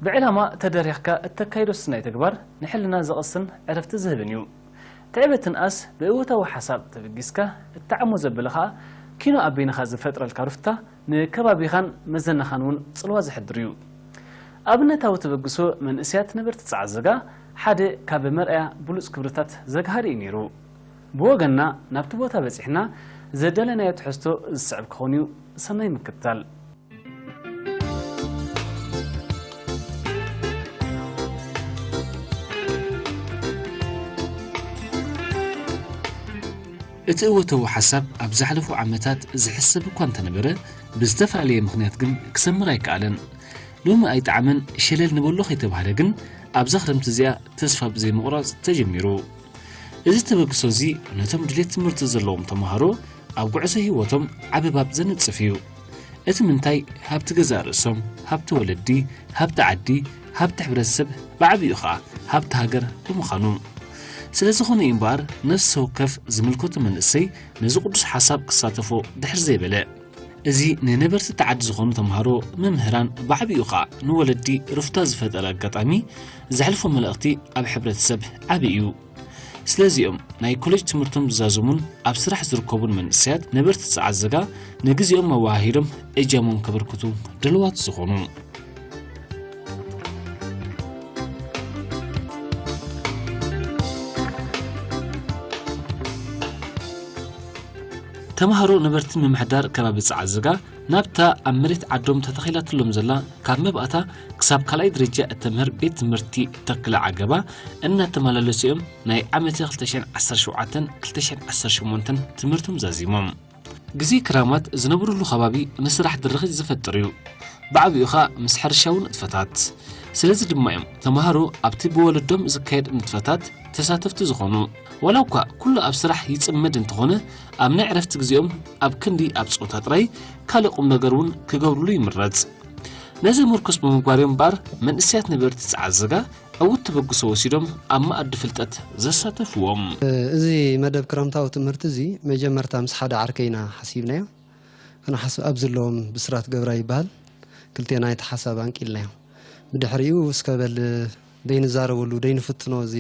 ብዕላማ ተደሪኽካ እተካይዶ ስናይ ተግባር ንሕልና ዘቕስን ዕረፍቲ ዝህብን እዩ። ትዕበትን ኣስ ብእወታዊ ሓሳብ ተበጊስካ እትዓሞ ዘበለ ኸኣ ኪኖ ኣብ በይንኻ ዝፈጥረልካ ሩፍታ ንከባቢኻን መዘናኻን እውን ጽልዋ ዘሕድር እዩ። ኣብነታዊ ተበግሶ መንእሰያት ነበርቲ ጸዓዘጋ ሓደ ካብ መርኣያ ብሉጽ ክብርታት ዘግሃር እዩ ነይሩ። ብወገንና ናብቲ ቦታ በጺሕና ዘዳለናዮ ትሕዝቶ ዝስዕብ ክኾን እዩ። ሰናይ ምክትታል። እቲ እወተዊ ሓሳብ ኣብ ዝሓለፉ ዓመታት ዝሕሰብ እኳ እንተነበረ፣ ብዝተፈላለየ ምኽንያት ግን ክሰምር ኣይከኣለን። ሎሚ ኣይጠዓመን ሸለል ንበሎ ከይተባህለ ግን ኣብዛ ክረምቲ እዚኣ ተስፋ ብዘይምቑራጽ ተጀሚሩ። እዚ ተበግሶ እዚ ነቶም ድሌት ትምህርቲ ዘለዎም ተምሃሮ ኣብ ጉዕዞ ህይወቶም ዓቢ ባብ ዘንጽፍ እዩ። እቲ ምንታይ ሃብቲ ገዛእ ርእሶም፣ ሃብቲ ወለዲ፣ ሃብቲ ዓዲ፣ ሃብቲ ሕብረተሰብ፣ ብዓቢኡ ኸኣ ሃብቲ ሃገር ብምዃኑ። ስለ ዝኾነ እዩ እምበኣር ነፍሲ ወከፍ ዝምልከቶ መንእሰይ ነዚ ቅዱስ ሓሳብ ክሳተፎ ድሕር ዘይበለ። እዚ ንነበርቲ እቲ ዓዲ ዝኾኑ ተምሃሮ፣ መምህራን፣ ብዓቢኡ ኸኣ ንወለዲ ሩፍታ ዝፈጠረ ኣጋጣሚ ዘሕልፎ መልእኽቲ ኣብ ሕብረተሰብ ዓቢ እዩ። ስለዚኦም ናይ ኮሌጅ ትምህርቶም ዝዛዘሙን ኣብ ስራሕ ዝርከቡን መንእሰያት ነበርቲ ጸዓዘጋ ንግዜኦም ኣወሃሂዶም እጃሞም ከበርክቱ ድልዋት ዝኾኑ። ተምሃሮ ነበርቲ ምምሕዳር ከባቢ ጸዓዘጋ ናብታ ኣብ መሬት ዓዶም ተተኺላትሎም ዘላ ካብ መባእታ ክሳብ ካልኣይ ደረጃ እተምህር ቤት ትምህርቲ ተክለ ዓገባ እናተመላለሱ እዮም ናይ ዓመተ ክልተ ሽሕን ዓሰርተ ሸውዓተን ክልተ ሽሕን ዓሰርተ ሸሞንተን ትምህርቶም ዛዚሞም። ግዜ ክራማት ዝነብርሉ ከባቢ ንስራሕ ድርኺት ዝፈጥር እዩ። ብዓቢኡ ኸኣ ምስ ሕርሻዊ ንጥፈታት። ስለዚ ድማ እዮም ተምሃሮ ኣብቲ ብወለዶም ዝካየድ ንጥፈታት ተሳተፍቲ ዝኾኑ። ዋላ እኳ ኩሉ ኣብ ስራሕ ይጽመድ እንተኾነ፣ ኣብ ናይ ዕረፍቲ ግዜኦም ኣብ ክንዲ ኣብ ጸወታ ጥራይ ካልእ ቁም ነገር እውን ክገብርሉ ይምረጽ። ነዚ ምርኩስ ብምግባር እዮም እምበኣር መንእሰያት ነበርቲ ጸዓዘጋ ዕዉት ተበግሶ ወሲዶም ኣብ መኣዲ ፍልጠት ዘሳተፍዎም። እዚ መደብ ክረምታዊ ትምህርቲ እዚ መጀመርታ ምስ ሓደ ዓርከይ ኢና ሓሲብናዮ። ክንሓስብ ኣብ ዘለዎም ብስራት ገብራ ይበሃል። ክልቴና እቲ ሓሳብ ኣንቂልናዮ። ብድሕሪኡ እስከ በል ደይንዛረበሉ ደይንፍትኖ እዚ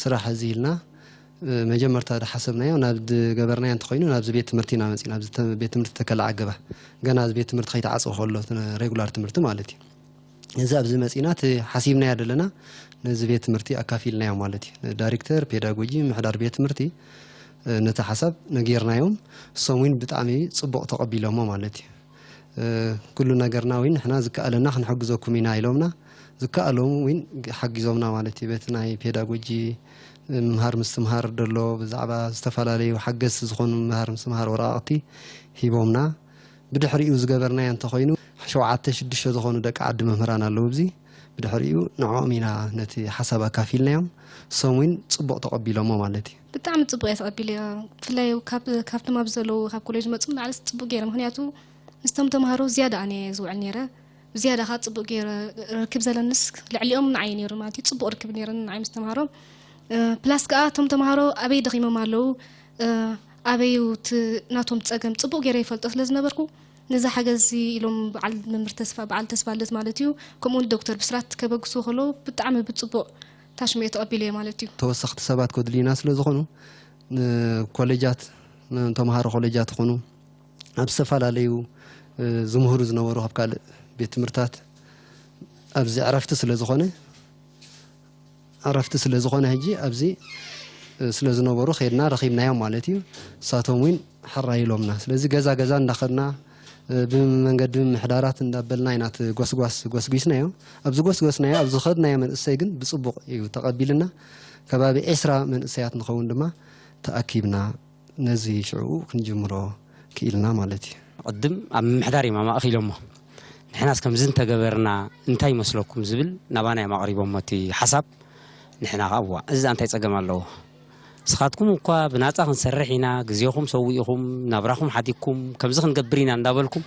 ስራሕ እዚ ኢልና፣ እ፣ መጀመርታ ዝሓሰብናዮ ናብ ዝገበርናዮ እንተኾይኑ ናብዚ ቤት ትምህርቲ ኢና መፂና፣ ኣብዚ ተ-፣ ቤት ትምህርቲ ተከላ ዓገባ። ገና እዚ ቤት ትምህርቲ ከይተዓፀወ ከሎ እቲ ሬጉላር ትምህርቲ ማለት እዩ። እዚ ኣብዚ መፂና እቲ ሓሲብናዮ ዘለና ነዚ ቤት ትምህርቲ ኣካፊልናዮ ማለት እዩ። ንዳይሬክተር ፔዳጎጂ ምሕዳር ቤት ትምህርቲ፣ እ፣ ነቲ ሓሳብ ነጊርናዮም። እሶም እውን ብጣዕሚ ፅቡቕ ተቐቢሎሞ ማለት እዩ። እ፣ ኩሉ ነገርና እውን ንሕና ዝከኣለና ክንሕግዘኩም ኢና ኢሎምና። ዝከኣሎም እውን ሓጊዞምና ማለት እዩ። በቲ ናይ ፔዳጎጂ፣ እ፣ ምምሃር ምስትምሃር ደሎ ብዛዕባ ዝተፈላለዩ ሓገዝቲ ዝኾኑ ምምሃር ምስትምሃር ወረቓቕቲ ሂቦምና። ብድሕሪኡ ዝገበርናዮ እንተኾይኑ፣ ሸውዓተ ሽዱሽተ ዝኾኑ ደቂ ዓዲ መምህራን ኣለዉ። ኣብዚ ብድሕሪኡ ንዕኦም ኢና ነቲ ሓሳብ ኣካፊልናዮም። እሶም እውን ጽቡቕ ተቐቢሎሞ ማለት እዩ። ብጣዕሚ ጽቡቕ እየ ተቐቢለዮ። ብፍላይ ካብ፣ ካብቶም ኣብዚ ዘለዉ፣ ካብ ኮሌጅ ዝመጹ ንላዕሊ ጽቡቕ ገይረ። ምኽንያቱ ምስቶም ተምሃሮ ዝያዳ ኣነ እየ ዝውዕል ነይረ። ብዝያዳ ኸኣ ጽቡቕ ገይረ ርክብ ዘለንስ ልዕሊኦም ንዓይ ነይሩ ማለት እዩ። ጽቡቕ ርክብ ነይረኒ ንዓይ ምስ ተምሃሮ። እ፣ ፕላስ ከኣ እቶም ተምሃሮ ኣበይ ደኺሞም ኣለዉ፣ እ፣ ኣበይ እዩ እቲ ናቶም ጸገም ጽቡቕ ገይረ ይፈልጦ ስለ ዝነበርኩ፣ ነዚ ሓገዝ እዚ ኢሎም በዓል መምህር ተስፋ፣ በዓል ተስፋ ልደት ማለት እዩ፣ ከምኡውን ዶክተር ብስራት ከበግስዎ ከለዉ ብጣዕሚ ብጽቡቕ ታሽመዮ ተቐቢለዮ ማለት እዩ። ተወሰኽቲ ሰባት ከድልዩና ስለ ዝኾኑ፣ ንኮሌጃት፣ ንተምሃሮ ኮሌጃት ይኹኑ፣ ኣብ ዝተፈላለዩ፣ እ፣ ዝምህሩ ዝነበሩ ካብ ካልእ ቤት ትምህርታት ኣብዚ ዕረፍቲ ስለ ዝኾነ፣ ዕረፍቲ ስለ ዝኾነ ሕጂ ኣብዚ፣ እ፣ ስለ ዝነበሩ ኸይድና ረኺብናዮም ማለት እዩ። ንሳቶም እውን ሕራይ ኢሎምና። ስለዚ ገዛ ገዛ እንዳኸድና፣ እ፣ ብመንገዲ ምምሕዳራት እንዳበልና ኢና እቲ ጎስጓስ ጎስጒስናዮ። ኣብዚ ጎስጓስናዮ፣ ኣብ ዝኸድናዮ መንእሰይ ግን ብጽቡቕ እዩ ተቐቢልና። ከባቢ ዒስራ መንእሰያት ንኸውን ድማ ተኣኪብና ነዚ ሽዕኡ ክንጅምሮ ክኢልና ማለት እዩ። ቅድም ኣብ ምምሕዳር እዮም ኣማእኺሎሞ። ንሕናስ ከምዚ እንተገበርና እንታይ ይመስለኩም ዝብል ናባና እዮም ኣቕሪቦሞ እቲ ሓሳብ። ንሕና ኸዓ፣ "እዋ፣ እዚ እንታይ ጸገም ኣለዎ? ንስኻትኩም እኳ ብናጻ ክንሰርሕ ኢና፣ ግዜኹም ሰዊእኹም፣ ናብራኹም ሓዲግኩም፣ ከምዚ ክንገብር ኢና" እንዳበልኩም፣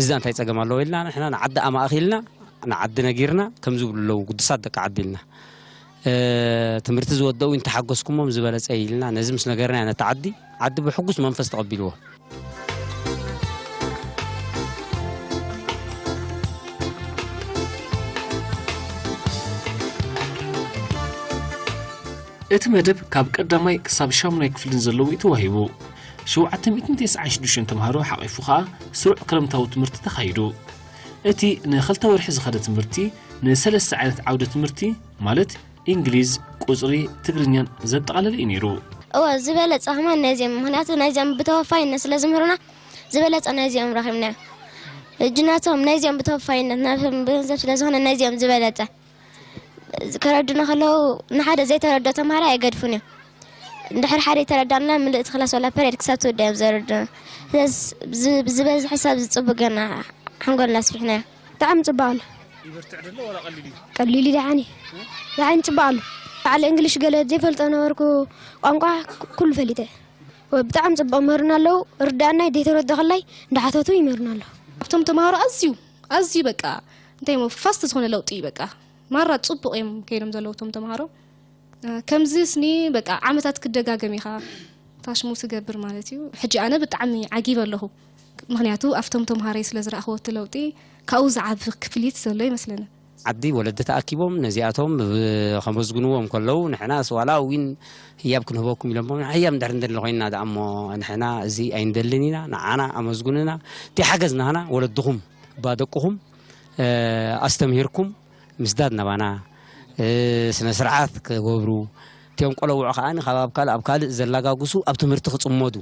"እዚ እንታይ ጸገም ኣለዎ?" ኢልና ንሕና ንዓዲ ኣማእኺልና፣ ንዓዲ ነጊርና፣ "ከም ዝብሉ ኣለዉ ግዱሳት ደቂ ዓዲ" ኢልና። እ፣ ትምህርቲ ዝወደኡ እንተሓገዝኩሞም ዝበለጸ ኢልና፣ ነዚ ምስ ነገርናዮ ነቲ ዓዲ፣ ዓዲ ብሕጉስ መንፈስ ተቐቢልዎ። እቲ መደብ ካብ ቀዳማይ ክሳብ ሻሙናይ ክፍሊ ንዘለዉ እዩ ተዋሂቡ። ሸውዓተ ሚእትን ተስዓን ሽዱሽተን ተምሃሮ ሓቒፉ ከኣ ስሩዕ ክረምታዊ ትምህርቲ ተኻይዱ። እቲ ንኽልተ ወርሒ ዝኸደ ትምህርቲ ንሰለስተ ዓይነት ዓውደ ትምህርቲ ማለት እንግሊዝ፣ ቁጽሪ፣ ትግርኛን ዘጠቓለለ እዩ ነይሩ። እወ፣ ዝበለጸ ከማን ናይዚኦም፣ ምኽንያቱ ናይዚኦም ብተወፋይነት ስለ ዝምህሩና ዝበለጸ ናይዚኦም ረኺብናዮ። ሕጂ ናቶም ናይዚኦም ብተወፋይነት ናቶም ብገንዘብ ስለ ዝኾነ ናይዚኦም ዝበለጸ ከረዱና ከለዉ ንሓደ ዘይተረድኦ ተምሃራይ ኣይገድፉን እዮም። እንድሕር ሓደ ይተረዳና ምልእቲ ክላስ ዋላ ፐሬድ ክሳብ ትውዳእ እዮም ዘረድኡና። ስለዚ ብዝ-፣ ብዝበዝሐ ሰብ ዝጽቡቕ ጌርና ሓንጎልና ኣስፊሕናዮ። ብጣዕሚ ጽቡቕ ኣሎ። ይበርትዕ ደሎ ዋላ ቀሊል እዩ? ቀሊል እዩ ደሓን እዩ። ደሓን ጽቡቕ ኣሎ። በዓል እንግሊሽ ገለ ዘይፈልጦ ነበርኩ፣ ቋንቋ ኩ-፣ ኩሉ ፈሊጠ። ወ-፣ ብጣዕሚ ጽቡቕ መህሩና ኣለዉ። ርዳእናይ ዘይተረድኦ ከላይ እንዳሓተቱ ይምህሩና ኣለዉ። ኣብቶም ተምሃሮ ኣዝዩ፣ ኣዝዩ በቃ እንታይ እሞ ፋስት ዝኾነ ለውጢ እዩ በቃ። ማራ ጽቡቕ እዮም ከይዶም ዘለዉ እቶም ተምሃሮ። እ፣ ከምዚ ስኒ በቃ ዓመታት ክደጋገም ኢኻ ታሽሙ ትገብር ማለት እዩ። ሕጂ ኣነ ብጣዕሚ ዓጊበ ኣለኹ። ምኽንያቱ ኣብቶም ተምሃረይ ስለ ዝረኣኽዎ እቲ ለውጢ ካብኡ ዝዓቢ ክፍሊት ዘሎ ይመስለኒ። ዓዲ ወለዲ ተኣኪቦም ነዚኣቶም ብ-፣ ከመስግንዎም ከለዉ ንሕና ስዋላ እውን ህያብ ክንህበኩም ኢሎም ንሕና ህያብ እንድሕር እንደሊ ኮይንና ደኣ እሞ ንሕና እዚ ኣይንደልን ኢና፣ ንዓና ኣመስግኑና፣ እቲ ሓገዝ ናህና ወለድኹም እባ ደቅኹም፣ እ፣ ኣስተምሂርኩም ምስዳድ ናባና፣ እ፣ ስነ ስርዓት ክገብሩ፣ እቲኦም ቆለውዕ ከኣ ካብ ኣብ ካልእ ኣብ ካልእ ዘላጋግሱ ኣብ ትምህርቲ ክጽመዱ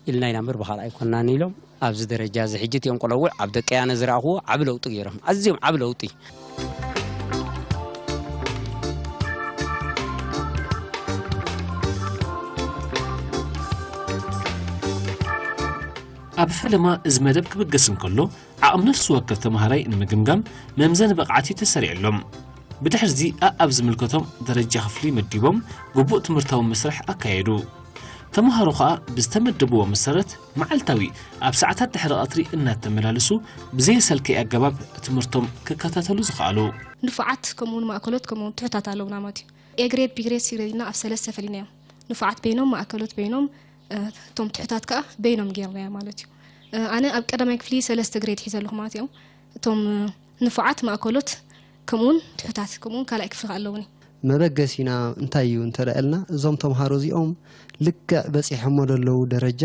ኢልና ኢና እምበር ብኻልእ ኣይኮንናን ኢሎም። ኣብዚ ደረጃ እዚ ሕጂ እቲኦም ቆለውዕ ኣብ ደቀይ ኣነ ዝረኣኽዎ ዓቢ ለውጢ ገይሮም፣ ኣዝዮም ዓቢ ለውጢ። ኣብ ፈለማ እዚ መደብ ክብገስ እንከሎ፣ ዓቕሚ ነፍሲ ወከፍ ተምሃራይ ንምግምጋም መምዘኒ ብቕዓት እዩ ተሰሪዕሎም። ብድሕርዚ ኣኣብ ዝምልከቶም ደረጃ ክፍሊ መዲቦም ግቡእ ትምህርታዊ መስርሕ ኣካየዱ። ተምሃሮ ኸኣ ብዝተመደብዎ መሰረት መዓልታዊ ኣብ ሰዓታት ድሕሪ ቀትሪ እናተመላለሱ ብዘየሰልከየ ኣገባብ ትምህርቶም ክከታተሉ ዝኸኣሉ። ንፉዓት ከምኡውን ማእከሎት ከምኡውን ትሑታት ኣለውና ማለት እዩ። ኤ ግሬድ፣ ቢ ግሬድ፣ ሲ ግሬድ ኢልና ኣብ ሰለስተ ፈሊናዮም። ንፉዓት በይኖም፣ ማእከሎት በይኖም፣ እ፣ እቶም ትሑታት ከኣ በይኖም ጌርናዮ ማለት እዩ። እ፣ ኣነ ኣብ ቀዳማይ ክፍሊ ሰለስተ ግሬድ ሒዘ ኣለኹ ማለት እዮም። እቶም፣ እ፣ ንፉዓት፣ ማእከሎት ከምኡውን ትሑታት ከምኡውን ካልኣይ ክፍሊ ከኣ ኣለውኒ። መበገሲና እንታይ እዩ እንተ ደኣ ኢልና፣ እዞም ተምሃሮ እዚኦም ልክዕ በጺሖሞ ዘለዉ ደረጃ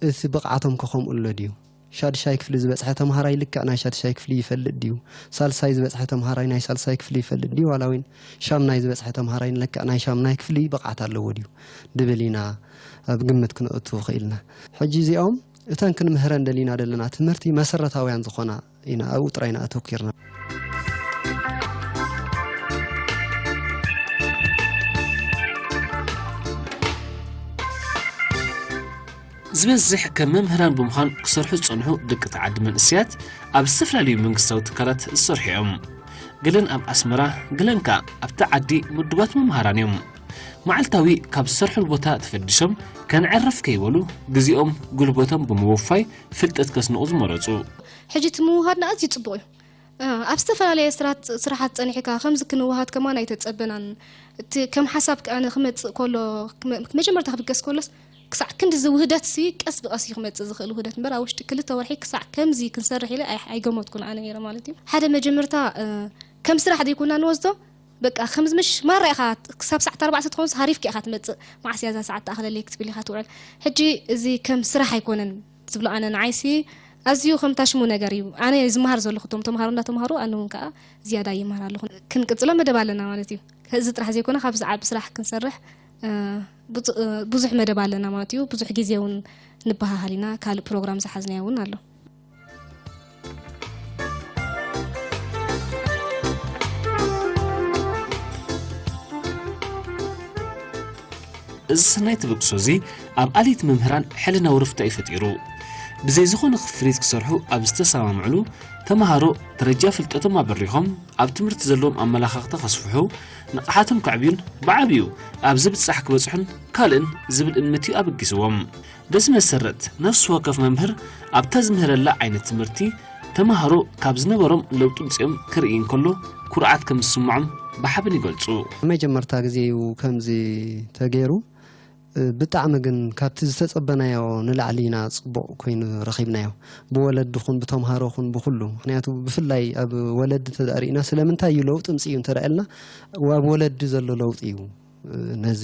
እቲ ብቕዓቶም ከ ከምኡ ኣሎ ድዩ? ሻድሻይ ክፍሊ ዝበጽሐ ተምሃራይ ልክዕ ናይ ሻድሻይ ክፍሊ ይፈልጥ ድዩ? ሳልሳይ ዝበጽሐ ተምሃራይ ናይ ሳልሳይ ክፍሊ ይፈልጥ ድዩ? ዋላ እውን ሻምናይ ዝበጽሐ ተምሃራይ ልክዕ ናይ ሻምናይ ክፍሊ ብቕዓት ኣለዎ ድዩ? ድብል ኢና ኣብ ግምት ክነእቱ ኽኢልና። ሕጂ እዚኦም እተን ክንምህረን ደሊና ደለና ትምህርቲ መሰረታውያን ዝኾና ኢና፣ ኣብኡ ጥራይ ኢና ኣተኲርና። ዝበዝሕ ከም መምህራን ብምዃን ክሰርሑ ዝጸንሑ ደቂ ተዓዲ መንእሰያት ኣብ ዝተፈላለዩ መንግስታዊ ትካላት ዝሰርሑ እዮም። ገለን ኣብ ኣስመራ፣ ገለን ከኣ ኣብቲ ዓዲ ምዱባት መምሃራን እዮም። መዓልታዊ ካብ ዝሰርሑሉ ቦታ ተፈዲሶም ከነዕርፍ ከይበሉ ግዜኦም፣ ጉልበቶም ብምውፋይ ፍልጠት ከስንቑ ዝመረጹ። ሕጂ እቲ ምውሃድና ኣዝዩ ጽቡቕ እዩ። እ፣ ኣብ ዝተፈላለየ ስራት-፣ ስራሓት ጸኒሕካ ከምዚ ክንወሃድ ከማን ኣይተጸበናን። እቲ ከም ሓሳብ ከኣ ንክመጽእ ከሎ፣ ክመ-፣ መጀመርታ ክብገስ ከሎስ ክሳዕ ክንድዚ ውህደትሲ ቀስ ብቐስ እዩ ክመጽእ ዝኽእል ውህደት እምበር፣ ኣብ ውሽጢ ክልተ ወርሒ ክሳዕ ከምዚ ክንሰርሕ ኢለ ኣይ-፣ ኣይገመትኩን ኣነ ነይረ ማለት እዩ። ሓደ መጀመርታ፣ እ፣ ከም ስራሕ ዘይኮና ንወስዶ፣ በቃ ከምዚ ምሽ ማራ ኢኻ ክሳብ ሰዓት ኣርባዕተ ትኾንስ ሃሪፍካ ኢኻ ትመጽእ፣ መዓስ እያ እዛ ሰዓት ትኣኽለለይ ክትብል ኢኻ ትውዕል። ሕጂ እዚ ከም ስራሕ ኣይኮነን ዝብሎ ኣነ ንዓይሲ ኣዝዩ ከም ታሽሙ ነገር እዩ። ኣነ ዝመሃር ዘለኹ እቶም ተምሃሮ እንዳተምሃሩ ኣነ እውን ከኣ ዝያዳ ይመሃር ኣለኹ። ክንቅጽሎ መደብ ኣለና ማለት እዩ። እዚ ጥራሕ ዘይኮነ ካብዚ ዓቢ ስራሕ ክንሰርሕ፣ እ፣ ብዙ-፣ እ፣ ብዙሕ መደብ ኣለና ማለት እዩ። ብዙሕ ግዜ እውን ንበሃሃል ኢና። ካልእ ፕሮግራም ዝሓዝናዮ እውን ኣሎ። እዚ ሰናይ ተበግሶ እዚ ኣብ ኣልየት መምህራን ሕልናዊ ርፍታ እዩ ፈጢሩ። ብዘይ ዝኾነ ክፍሊት ክሰርሑ ኣብ ዝተሰማምዕሉ፣ ተምሃሮ ደረጃ ፍልጠቶም ኣበሪኾም ኣብ ትምህርቲ ዘለዎም ኣመለኻኽታ ከስፍሑ፣ ንቕሓቶም ከዕብዩን ብዓብዩ ኣብ ዝብጻሕ ክበጽሑን ካልእን ዝብል እምነት እዩ ኣበጊስዎም። በዚ መሰረት ነፍሲ ወከፍ መምህር ኣብታ ዝምህረላ ዓይነት ትምህርቲ ተምሃሮ ካብ ዝነበሮም ለውጢ ምጽኦም ክርኢ እንከሎ ኩርዓት ከም ዝስምዖም ብሓበን ይገልጹ። መጀመርታ ግዜ እዩ ከምዚ ተገይሩ። እ፣ ብጣዕሚ ግን ካብቲ ዝተጸበናዮ ንላዕሊ ኢና ጽቡቕ ኮይኑ ረኺብናዮ። ብወለዲ ኹን ብተምሃሮ ኹን ብኹሉ። ምኽንያቱ ብፍላይ ኣብ ወለዲ እንተ ደኣ ርኢና ስለምንታይ እዩ ለውጢ ምጽኡ እንተ ደኣ ኢልና ኣብ ወለዲ ዘሎ ለውጢ እዩ። ነዚ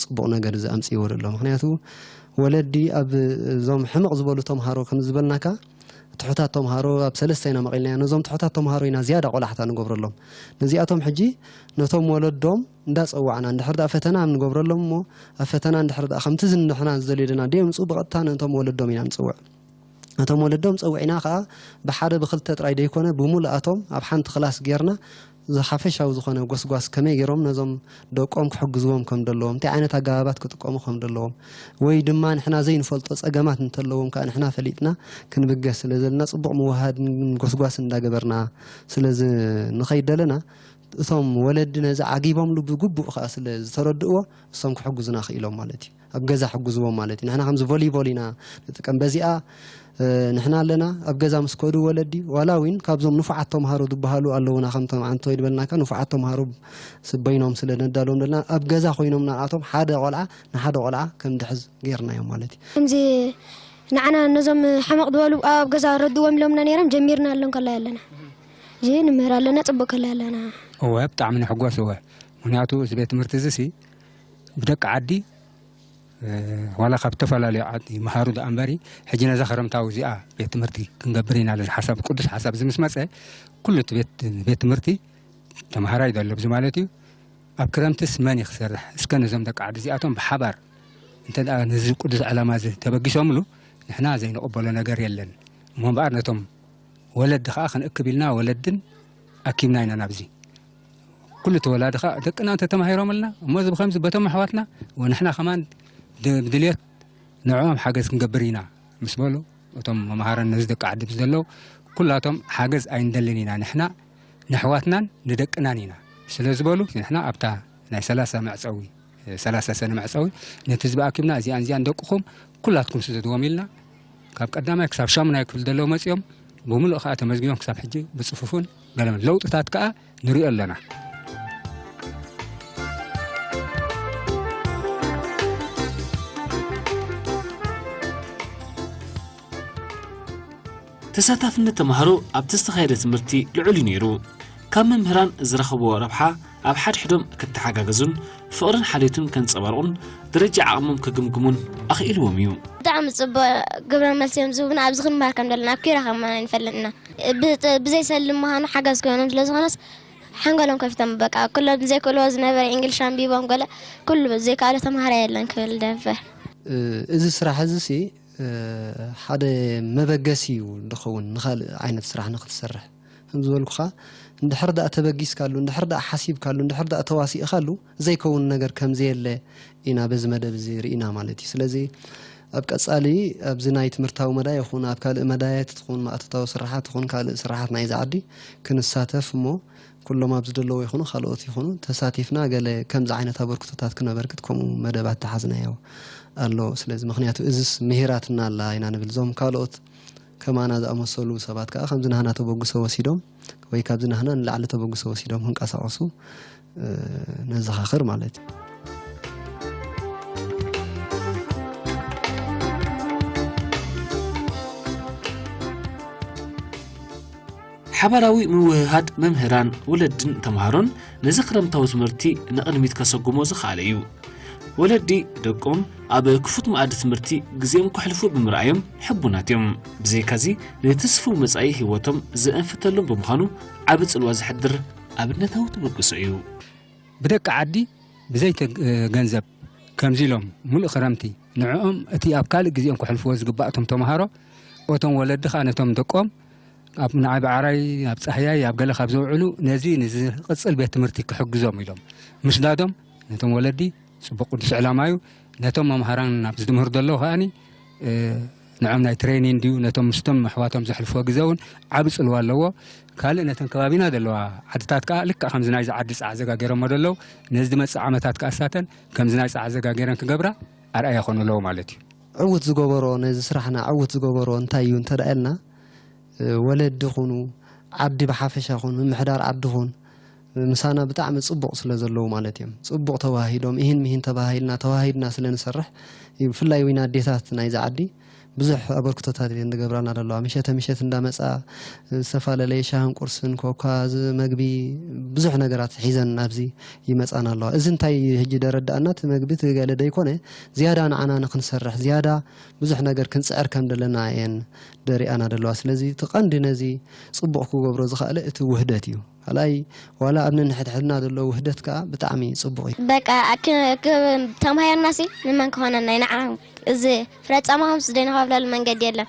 ጽቡቕ ነገር እዚ ኣምጽእዎ ዘሎ። ምኽንያቱ ወለዲ ኣብ እዞም ሕምቕ ዝበሉ ተምሃሮ ከም ዝበልናካ፣ ትሑታት ተምሃሮ ኣብ ሰለስተ ኢና መቒልናዮ። ነዞም ትሑታት ተምሃሮ ኢና ዝያዳ ቆላሕታ ንገብረሎም። ነዚኣቶም ሕጂ ነቶም ወለዶም እንዳጸዋዕና፣ እንድሕር ደኣ ፈተና ንገብረሎም እሞ፣ ኣብ ፈተና እንድሕር ደኣ ከምቲ ዝንሕና ዝደልዮ ደና ደየምጽኡ፣ ብቐጥታ ነቶም ወለዶም ኢና ንጽውዕ። ነቶም ወለዶም ጸዊዕና ከኣ ብሓደ ብኽልተ ጥራይ ደይኮነ፣ ብምሉኣቶም ኣብ ሓንቲ ክላስ ጌርና፣ ዝሓፈሻዊ ዝኾነ ጎስጓስ ከመይ ገይሮም ነዞም ደቆም ክሕግዝዎም ከም ዘለዎም፣ እንታይ ዓይነት ኣገባባት ክጥቀሙ ከም ዘለዎም፣ ወይ ድማ ንሕና ዘይንፈልጦ ጸገማት እንተለዎም ከኣ ንሕና ፈሊጥና ክንብገስ ስለ ዘለና፣ ጽቡቕ ምውህሃድን ጎስጓስን እንዳገበርና ስለ ዝ-፣ ንኸይድ ደለና፣ እቶም ወለዲ ነዚ ዓጊቦምሉ ብግቡእ ከኣ ስለ ዝተረድእዎ፣ እሶም ክሕግዙና ክኢሎም ማለት እዩ። ኣብ ገዛ ሕግዝዎም ማለት እዩ። ንሕና ከምዚ ቮሊቦል ኢና ንጥቀም። በዚኣ፣ እ፣ ንሕና ኣለና። ኣብ ገዛ ምስ ከዱ ወለዲ፣ ዋላ እውን ካብዞም ንፉዓት ተምሃሮ ዝበሃሉ ኣለዉና፣ ከምቶም ኣንቶይ ዝበልናካ ንፉዓት ተምሃሮ ስ-፣ በይኖም ስለ ነዳልዎም ዘለና፣ ኣብ ገዛ ኮይኖም ንኣቶም ሓደ ቆልዓ ንሓደ ቆልዓ ከም ድሕዝ ጌርናዮም ማለት እዩ። ከምዚ ንዓና ነዞም ሕመቕ ዝበሉ ኣብ ገዛ ረድዎም ኢሎምና ነይሮም፣ ጀሚርና ኣሎ እንከላይ ኣለና። እዚ ንምህር ኣለና፣ ጽቡቕ ከላይ ኣለና። እወ፣ ብጣዕሚ ንሕጎስ እወ። ምኽንያቱ እዚ ቤት ትምህርቲ እዚ ሲ ብደቂ ዓዲ፣ እ፣ ዋላ ካብ ዝተፈላለዩ ዓዲ ይመሃሩ ደኣ እምበሪ፣ ሕጂ ነዛ ክረምታዊ እዚኣ ቤት ትምህርቲ ክንገብር ኢና፣ እዚ ሓሳብ፣ ቅዱስ ሓሳብ እዚ ምስ መጸ፣ ኩሉ እቲ ቤት፣ ቤት ትምህርቲ ተምሃራይ ዘሎ፣ እዚ ማለት እዩ። ኣብ ክረምትስ መን እዩ ክሰርሕ? እስከ ነዞም ደቂ ዓዲ እዚኣቶም ብሓባር እንተ ደኣ ነዚ ቅዱስ ዕላማ እዚ ተበጊሶምሉ፣ ንሕና ዘይንቕበሎ ነገር የለን። እሞ እምበኣር ነቶም ወለዲ ኸኣ ክንእክብ ኢልና ወለድን ኣኪብና ኢና ናብዚ። ኩሉ እቲ ወላዲ ኸኣ ደቅና እንተ ተማሂሮምልና፣ እሞ እዚ ብኸምዚ በቶም ኣሕዋትና ወንሕና ከማን ድ-፣ ብድልየት ንዕኦም ሓገዝ ክንገብር ኢና ምስ በሉ፣ እቶም መምሃራን ነዚ ደቂ ዓዲ ምስ ዘለዉ፣ ኩላቶም ሓገዝ ኣይንደልን ኢና፣ ንሕና ንኣሕዋትናን ንደቅናን ኢና ስለ ዝበሉ፣ ንሕና ኣብታ ናይ ሰላሳ መዕጸዊ፣ ሰላሳ ሰነ መዕጸዊ ነቲ ህዝቢ ኣኪብና፣ እዚኣን እዚኣን ደቅኹም ኩላትኩም ስደድዎም ኢልና፣ ካብ ቀዳማይ ክሳብ ሻሙናይ ክፍሊ ዘለዉ መጺኦም፣ ብምሉእ ከኣ ተመዝጊቦም ክሳብ ሕጂ ብጽፉፍን ገለ ለውጥታት ከኣ ንሪኦ ኣለና። ተሳታፍነት ተምሃሮ ኣብቲ ዝተኻየደ ትምህርቲ ልዑል እዩ ነይሩ። ካብ መምህራን ዝረኸብዎ ረብሓ ኣብ ሓድሕዶም ክተሓጋገዙን ፍቕርን ሓልዮትን ከንጸባርቑን ደረጃ ዓቕሞም ክግምግሙን ኣኽኢልዎም እዩ። ብጣዕሚ ጽቡቕ ግብረ መልሲ እዮም ዝህቡና። ኣብዚ ክንመሃር ከም ዘለና ኣብ ኪራ ከማን ኣይንፈልጥና። ብ-፣ ብዘይሰልም ምዃኑ ሓጋዚ ኮይኖም ስለ ዝኾነስ ሓንጎሎም ከፊቶም በቃ ኩሎም ዘይክእልዎ ዝነበረ እንግሊሽ ኣንቢቦም ገለ ኩሉ ዘይከኣለ ተምሃራይ የለን ክብል ደፍር። እ፣ እዚ ስራሕ እዚ ሲ፣ እ፣ ሓደ መበገሲ እዩ ዝኸውን ንኻልእ ዓይነት ስራሕ ንኽትሰርሕ። ከም ዝበልኩኻ፣ እንድሕር ደኣ ተበጊስካሉ፣ እንድሕር ደኣ ሓሲብካሉ፣ እንድሕር ደኣ ተዋሲእኻሉ፣ ዘይከውን ነገር ከም ዘየለ ኢና በዚ መደብ እዚ ርኢና ማለት እዩ። ስለዚ ኣብ ቀጻሊ ኣብዚ ናይ ትምህርታዊ መዳይ ይኹን ኣብ ካልእ መዳያት ትኹን ማእቶታዊ ስራሓት ይኹን ካልእ ስራሓት ናይዚ ዓዲ ክንሳተፍ እሞ ኩሎም ኣብዚ ዘለዉ ይኹኑ ካልኦት ይኹኑ ተሳቲፍና ገለ ከምዚ ዓይነት ኣበርክቶታት ክነበርክት ከምኡ መደብ ኣተሓዝናዮ ኣሎ። ስለዚ ምኽንያቱ እዝስ ምሂራትና ኣላ ኢና ንብል። እዞም ካልኦት ከማና ዝኣመሰሉ ሰባት ከኣ ከምዚ ናህና ተበግሶ ወሲዶም ወይ ካብዚ ናህና ንላዕሊ ተበግሶ ወሲዶም ክንቀሳቐሱ፣ እ፣ ነዘኻኽር ማለት እዩ። ሓባራዊ ምውህሃድ መምህራን፣ ወለድን ተምሃሮን ነዚ ክረምታዊ ትምህርቲ ንቕድሚት ከሰጉሞ ዝኸኣለ እዩ። ወለዲ ደቆም ኣብ ክፉት መኣዲ ትምህርቲ ግዜኦም ከሕልፉ ብምርኣዮም ሕቡናት እዮም። ብዘይካዚ፣ ንትስፉው መጻኢ ህይወቶም ዘእንፍተሎም ብምዃኑ ዓቢ ጽልዋ ዘሕድር ኣብነታዊ ተበግሶ እዩ። ብደቂ ዓዲ ብዘይ ገንዘብ ከምዚ ኢሎም ሙሉእ ክረምቲ ንዕኦም እቲ ኣብ ካልእ ግዜኦም ከሕልፍዎ ዝግባእ እቶም ተምሃሮ፣ እቶም ወለዲ ከኣ ነቶም ደቆም ኣብ ንዓይ ብዓራይ፣ ኣብ ጻህያይ፣ ኣብ ገለ ካብ ዘውዕሉ ነዚ ንዝቕጽል ቤት ትምህርቲ ክሕግዞም ኢሎም ምስዳዶም ነቶም ወለዲ ጽቡቕ ቅዱስ ዕላማ እዩ። ነቶም መምሃራን ኣብዚ ዝምህሩ ዘለዉ ከኣኒ፣ እ፣ ንዖም ናይ ትሬኒንግ ድዩ፣ ነቶም ምስቶም ኣሕዋቶም ዘሕልፍዎ ግዜ እውን ዓቢ ጽልዋ ኣለዎ። ካልእ ነተን ከባቢና ዘለዋ ዓድታት ከኣ ልክዕ ከምዚ ናይዚ ዓዲ ጸዓዘጋ ገይሮሞ ዘለዉ፣ ነዚ ዝመጽእ ዓመታት ከኣ እሳተን ከምዚ ናይ ጸዓዘጋ ገይረን ክገብራ ኣርኣያ ይኾኑ ኣለዉ ማለት እዩ። ዕውት ዝገበሮ፣ ነዚ ስራሕና ዕውት ዝገበሮ እንታይ እዩ እንተ ደኣ ኢልና፣ እ፣ ወለዲ ኩኑ፣ ዓዲ ብሓፈሻ ኩን፣ ምምሕዳር ዓዲ ኩን፣ ምሳና ብጣዕሚ ጽቡቕ ስለ ዘለዉ ማለት እዮም። ጽቡቕ ተዋሂዶም፣ ኢሂን ሚሂን ተባሂልና፣ ተዋሂድና ስለ ንሰርሕ እዩ። ብፍላይ እውን ኣዴታት ናይዚ ዓዲ ብዙሕ ኣበርክቶታት እየን ዝገብራና ዘለዋ። ምሸተ ምሸት እንዳመጻ ዝተፈላለየ ሻህን ቁርስን ኮካ፣ እዚ መግቢ፣ ብዙሕ ነገራት ሒዘን ኣብዚ ይመጻና ኣለዋ። እዚ እንታይ ሕጂ ደረዳእና፣ እቲ መግቢ እቲ ገለ ደይኮነ፣ ዝያዳ ንዓና ንክንሰርሕ፣ ዝያዳ ብዙሕ ነገር ክንጽዕር ከም ዘለና እየን ደሪኣና ዘለዋ። ስለዚ እቲ ቀንዲ ነዚ ጽቡቕ ክገብሮ ዝኸኣለ እቲ ውህደት እዩ። ካልኣይ፣ ዋላ ኣብ ነንሕድሕድና ዘሎ ውህደት ከኣ ብጣዕሚ ጽቡቕ እዩ። በቃ ተማሂርናሲ ንመን ክኾነና ንዓ እዚ ፍረጻማ ከምስ ደይንኸብለሉ መንገዲ የለን።